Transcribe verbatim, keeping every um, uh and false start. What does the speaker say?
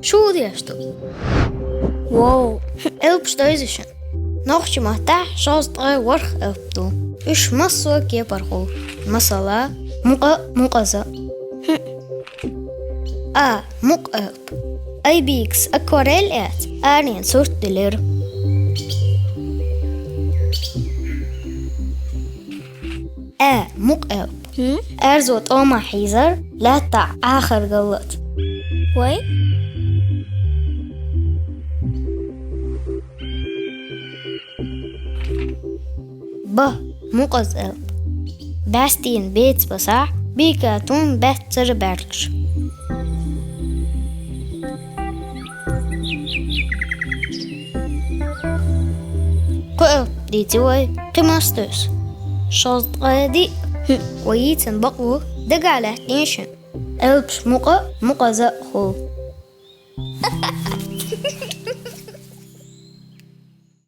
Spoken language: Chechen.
Шу деш ду. Вау. Элпаш дойза шун. Нохчий маттахь шовзткъе ворхӀ элп ду. Уьш массо а кепара хуьлу. Масала, мукъа а, мукъаза а. А, мукъа элп. Айбикас акварель эцна аренан сурт делира. А, мукъа элп. Хм? Аьрзу тӀома хьийзар лаьттахь Ӏахар галлалц. Вай? Б, мукъаза элп. Баьстина беца басахь, бийкатун баьццара баьргаш. Кху элп дийци вай, кхин мас дуьйцу? Шовзткъе диъ. Хм. Вай йийцина бакъо дагахь лаьттина шуна. Элпаш мукъа а, мукъаза а хуьлу.